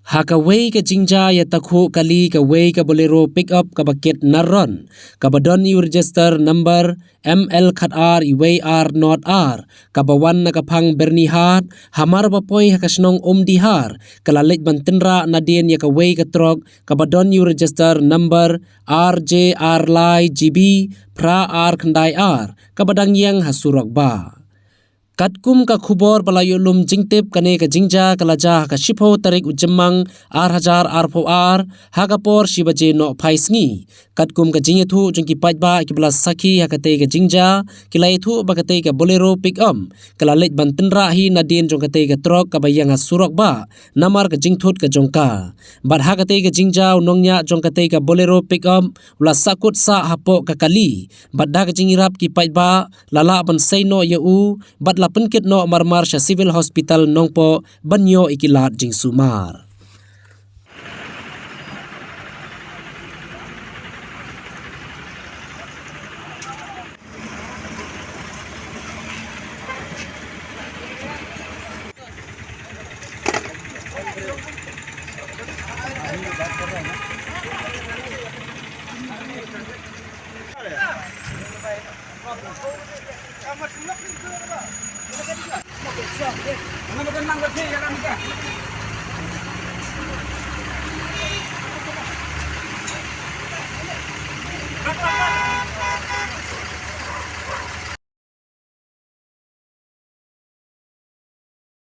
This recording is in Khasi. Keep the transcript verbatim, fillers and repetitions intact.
Ha kawei ka jingjia ïatakhuh kali kawei ka Bolero pickup kaba kit naron, kaba don ïa u register number M L khat ar wei ar not ar, kaba wan na ka phang Byrnihat, hamar ba poi ha ka shnong Umdihar, ka la leit ban tynrah nadien ïa kawei ka trok, kaba don ïa u register number R J R lai G B phra ar khyndai ar, kaba dang ïeng ha surok bah. Katkum ka khubor ba la ïoh lum jingtip, kane ka jingjia ka la jia ha ka shiphew tarik u Jymmang ar hajar arphew ar, ha ka por shi baje noh phai sngi. Katkum ka jingïathuh jong ki paidbah kiba la sakhi ha katei ka jingjia, ki la ïathuh ba katei ka Bolero pickup ka la leit ban tynrah hi nadien jong katei ka trok kaba ïeng ha surok bah, namar ka jingthut ka jong ka. Bad ha katei ka jingjia u nongñiah jong katei ka Bolero pickup u la sahkut sah hapoh ka kali, bad da ka jingïarap ki paidbah la lah ban sei noh ïa u, bad la pynkit noh marmar sha Civil Hospital Nongpoh ban ïoh ïa ki lad jingsumar.